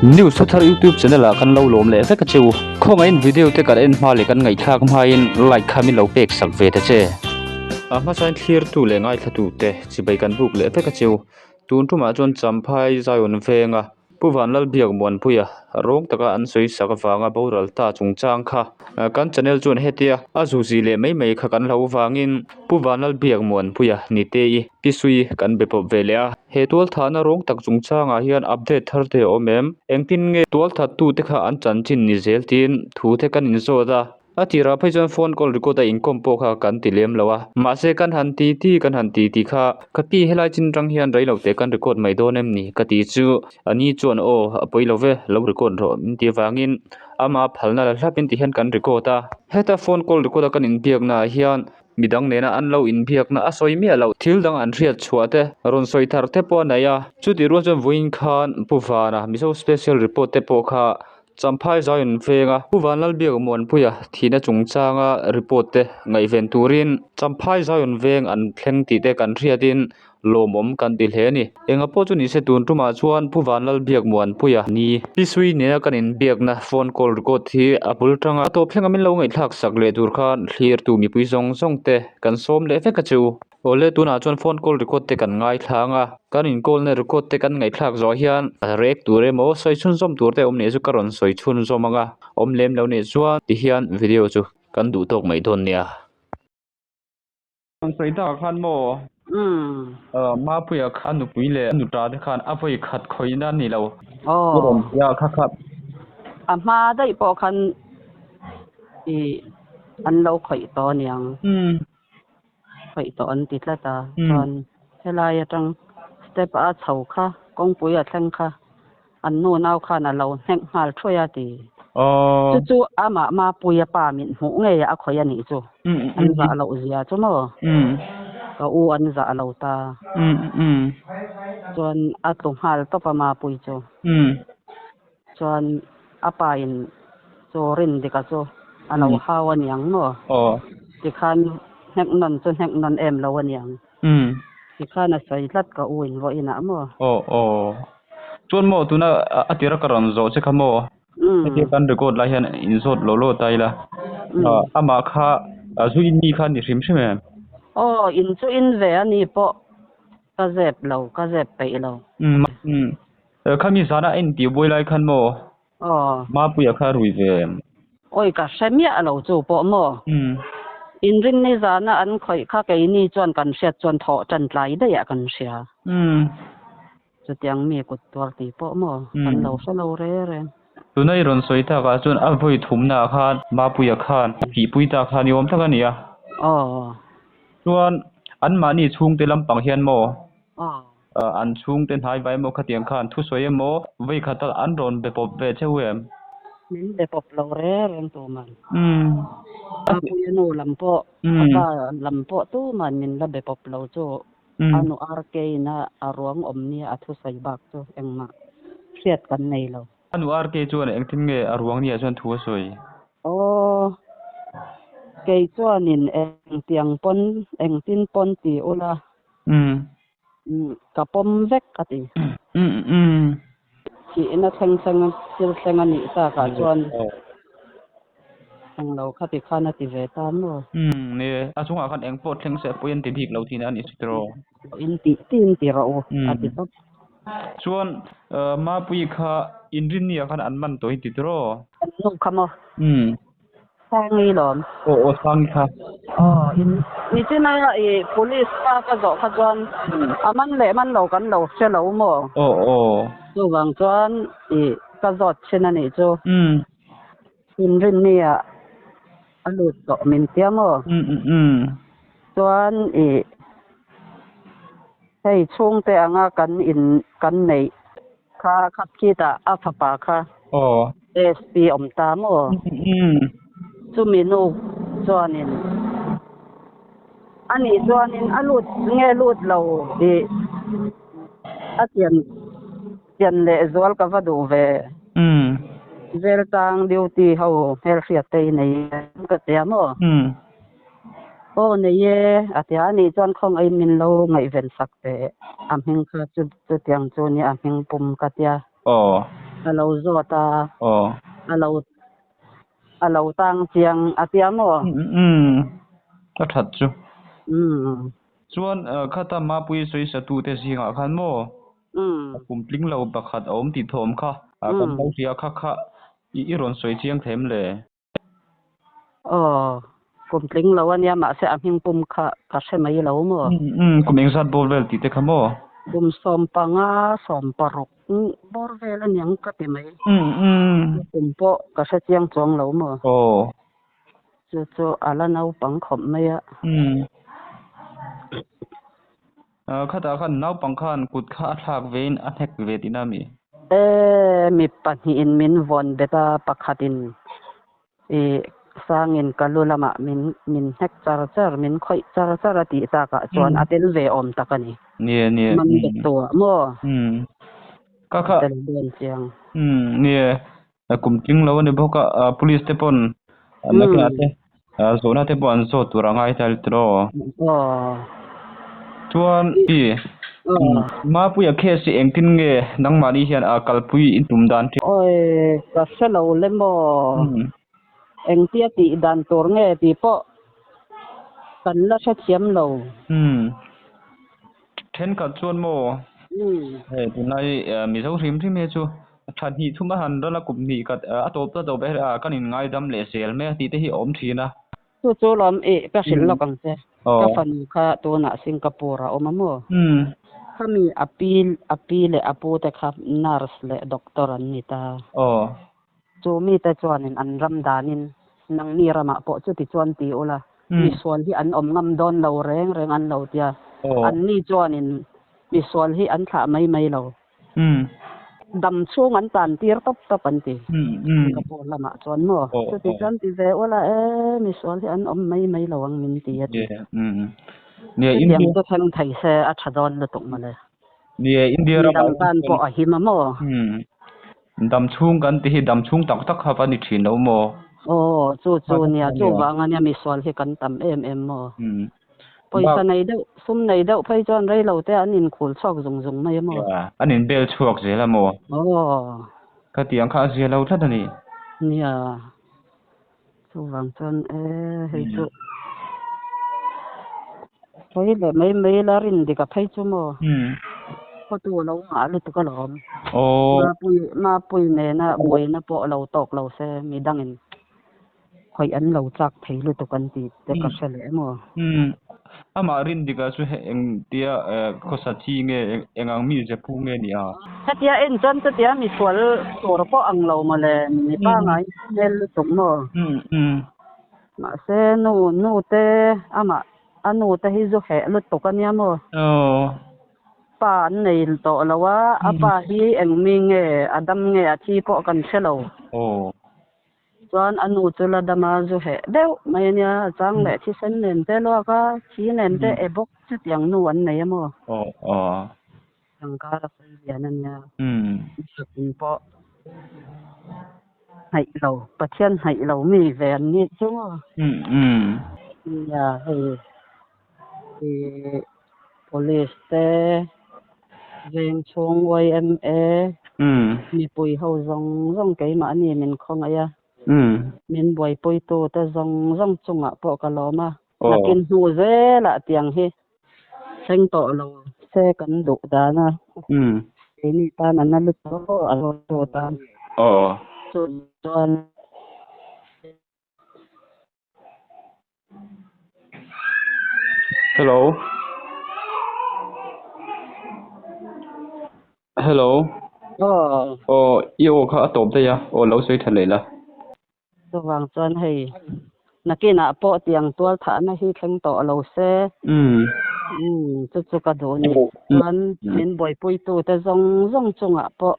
News Thuthar YouTube channel ah kan lo lawm leh vek a che u. Khawngaihin video te kan en hma leh kan ngaihthlak hmain like kha min lo pek sak ve ta che. A hmasain thlirtu leh ngaithlatu te chibai kan buk leh vek a che u. Tun tumah chuan Champhai Zion venga Pu Vanlalbiak Muanpuia rawng taka an sawi sak avanga boral ta chungchang kha kan channel chuan hetia a zuzi leh mai mai kha kan hlo vangin Pu Vanlalbiak Muanpuia Nitei Pi Sui kan be pawp ve leh a. He tualthahna rawng tak chungchangah hian update thar te a awm em? Engtin nge tualthattute kha an chanchin ni zel tiin thu te kan inzawt a. A tirah phei chuan phone call record a inkawm pawh kha kan ti lem lo a, mahse kan han ti ti kan han ti ti kha ka pi helai chin atang hian rei lo teh kan record mai dawn em ni ka ti chu a ni chuan aw a pawi lo ve lo record rawh min ti avangin ama phalna la hlap in ti hian kan record a. Heta phone call record a kan inbiakna ah hian midang nena an lo inbiakna a sawi miah loh thil dang an hriat chhuah te rawn sawi thar te pawh a nei a, chutih rual chuan vawiin khan Pu Vana Mizo Special Report te pawh kha Champhai Zion venga Pu Vanlalbiak Muanpuia thihna chungchanga report te ngaihven turin Champhai Zion veng an thleng tih te kan hriatin lawmawm kan ti hle a ni. Enga pawh chu nise tun tumah chuan Pu Vanlalbiak Muanpuia ni Pi Sui nena kan inbiakna phone call record hi a bul tanga a tawp thlenga min lo ngaihthlak sak leh tur khan thlirtu mipui zawng zawng te kan sawm leh vek a chu. Awle tunah chuan phone call record te kan ngaithla ang a, kan in call na record te kan ngaihthlak zawh hian a rek tur emaw sawi chhunzawm tur te awm nih chu ka rawn sawi chhunzawm ang a, awm lem lo nih chuan ti hian video chu kan duh tawk mai dawn nia. Rawn sawi takah khan maw Mapuia kha a nupui leh a nuta te khan a vawi khat khawihna a ni lo. Aw. I rawn ti a kha kha. A hma daih pawh khan ih an lo khawih tawh aniang. Khawih tawh an ti tlat a, chuan helai atang step a chho kha kawngpui a thleng kha an nu nau khan a lo hnek nghal thuai a ti. Chu chu amah Mapuia pa min hmuh ngei a khawih a nih chu. An zah loh zia chu maw? Ka u an zah lo ta. Chuan a tlu nghal tawp a Mapui chu. Chuan a pa in chu Rindika chu a lo hau a niang maw? Tikhan hnek nawn chu hnek nawn em lo a niang. Tikhan a sawi tlat ka u in vawiin ah maw? Aw aw. Chuan maw tuna a tira ka rawn zawh che kha maw? Hetia kan record lai hian in zawt lo lo ta ila. Amah kha zu in mi kha a ni hrim hrim em? Aw in chu in ve a ni pawh ka zep lo, ka zep peih lo. Khami zana a intih buai lai khan maw? Aw. Mapuia kha a rui ve em? Awi ka hre miah lo chu pawh maw? Inrinni zana an khawih kha keini chuan kan hriat chuan thawh tan tlai daih ah kan hria. Chutiang mi kut tuar tih pawh maw? Kan lo hre lo re reng. Tuna i rawn sawi tak ah chuan a vawi thumna ah khan Mapuia khan a tihpui ta kha ni awm tak a ni a. Aw. Chuan anmahni chhungte lampang hian maw? An chhungte hnai vai emaw khatiang khan thusawi emaw vei khat a an rawn be pawp ve cheu em? Min be pawp lo reng reng tuman. A puia nu lam pawh, a pa lam pawh tuman min la be pawp lo chu a nu RK in a a ruang awm nia a thusawi bak chu engmah hriat kan nei lo. A nu RK chuan engtin nge a ruang nia chuan thu a sawi? Aw, kei chuanin engtiang pawn engtin pawn ti ula. Ka pawm vek a ti. Thihna thleng thleng thil thleng a nih takah chuan englo kha ti khan a ti ve ta maw? Ni, a chungah khan eng pawh thleng se pawi an ti bik lo thin a ni chu tiraw? In tih tin ti rawh u a ti tawp. Chuan Mapuii kha Inrinnia khan an man tawh i ti tiraw? An nu kha maw? Sangi lawm. Aw aw Sangi kha. Aw in nichina i police pa ka zawh kha chuan a man leh man lo kan lo hre lo maw? Aw aw. Chuvang chuan i ka zawt thin a nih chu. Inrinni ah a lut tawh min tia maw? Chuan i hei chhungte anga kan in kan neih Kha khat khitah a fapa kha SP awm ta maw? Chumi nu chuanin ani chuanin a lut nge lut lo tih a chian chian leh zual ka va duh ve. Veltang duty ho hmelhriat te i nei em ka tia maw? Aw nei e, a ti a, anih chuan khawngaih min lo ngaihven sak teh, a hming kha chu chutiang chu nia a hming pum ka tia. Aw. A lo zawt a. A lo a lo tang chiang a tia maw? Umm a that chu. Umm. Chuan khata Mapui sawisa tute zingah khan maw? Umm. Kum tling lo pakhat a awm tih thawm kha kan lo hria kha kha i rawn sawi chiang them le? Aw, kum tling lo a nia mahse a hming pum kha ka hre mai lo maw? Umm, kum engzat bawr vel tih te kha maw? Kum sawmpanga, sawmparuk bawr vel a niang ka ti mai. Umm umm. Kum pawh ka hre chiang chuang lo maw? Aw. Chu chu a la naupang khawp mai a. Umm. Khatah khan naupang khan kut kha a thlak vein a hnek ve tihna a mi? E, mi pahnihin min vawn bet a, pakhatin i sangin ka lu lamah min min hnek char char, min khawih char char a tih takah chuan a tel ve awm tak a ni. Nia, nia. Man bet tuah maw? Umm. Ka kha. Tel dawn chiang. Umm, nia. Kum tling lo a ni bawk a, police te pawn nakinah te zawhna te pawh an zawt tur a ngai ta tiraw? Aw. Chuan i Mapuia case hi engtin nge nangmahni hian a kalpui in tum dan ṭhin? Awi ka hre lo le maw? Engtia tih dan tur nge tih pawh kan la hrethiam lo. Thenkhat chuan maw? Hei tunlai Mizo hrim hrim hi chu tha hnih thum a han ral a kum hnih khat a tawp ta tawp e kan inngaidam leh zel mai a tih te hi a awm thin a. Chu chu lawm i ka hrilh lawk ang che. Ka fanu kha tunah Singapore a awm a maw? Khami a pi a pi leh a pu te kha nurse leh doctor an ni ta. Chu mite chuanin an ram danin nangni ramah pawh chuti chuan ti ula, misual hi an awm ngam dawn lo reng reng an lo tia. Anni chuanin misual hi an thlah mai mai lo. Dam chhung an tan tir tawp tawp an ti. Singapore lamah chuan maw? Chuti chuan ti ve ula e, misual hi an awm mai mai lo ang min ti a ti. Chutiang chu thleng thei se a tha dawn lutuk mawle. Midang tan pawh a him a maw? Dam chhung kan ti hi dam chhung tak tak kha va ni thin lo maw? Aw, chu chu nia, chu vang ania misual hi kan tam em em maw? Pawisa nei deuh, sum nei deuh phei chuan rei lo te an inkhul chhuak zung zung mai a maw? Nia, an inbel chhuak zel a maw? Aw. Khatiang kha a zia lo tlat a ni. Nia, chu vang chuan e hei chu Sawi leh mai mai la rin dik a phei chu maw? Khawtu lo ngah lutuk alawm. Mapui Mapui nena buaina pawh lo tawk lo se midangin khawih an lo chak thei lutuk an tih te ka hre leh emaw? Amah rin dikah chu engtia khawsa chi nge engang mi ze phu nge ni a? Hetia en chuan chutia misual tur pawh ang lo mawle mipa ngai hmel lutuk maw? Mahse nu nu te amah a nu te hi zu heh lutuk a nia maw? Pa an nei tawh lo a, a pa hi eng mi nge a dam nge a thi pawh kan hre lo. Chuan a nu chu la dam a zu heh deuh mai a nia, a chang leh thisen nen te luak a, thi nen te e bawk chutiang nu an nei a maw? Tangkar a sawi lian a nia. Mihring pawh hnaih lo, Pathian hnaih lo mi ve an nih chu maw? Nia hei ih police te veng chhung yma mipui ho zawng zawng keimahni min khawngaih a, min buaipuitu te zawng zawng chungah pawh ka lawm a, nakin hnu zelah tiang hi Thleng tawh lo se kan duh dan a. Keini tan a na lutuk a, a rawltu tan. Chu chuan. Hello. Hello. Aw. Aw, i aw kha a tawp daih a, aw lo sawi tha leh la. Chuvang chuan hei nakinah pawh tiang tual thahna hi thleng tawh lo se. Umm chu chu ka duh ni. Chuan min buaipuitute zawng zawng chungah pawh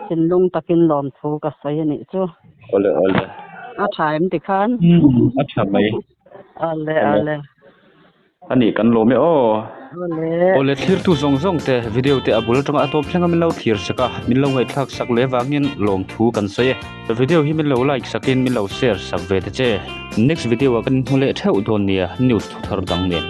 thinlung takin lawmthu ka sawi a nih chu. Awle awle. A tha em tikhan? Umm a tha mai. Awle awle. A nih kan lawm e aw. Awle thlirtu zawng zawng te video te a bul atanga a tawp thleng a min lo thlir sak a, min lo ngaihthlak sak leh vangin lawmthu kan sawi e. Video hi min lo like sakin min lo share sak ve ta che. Next video ah kan inhmu leh theuh dawn nia news thu thar dang nen.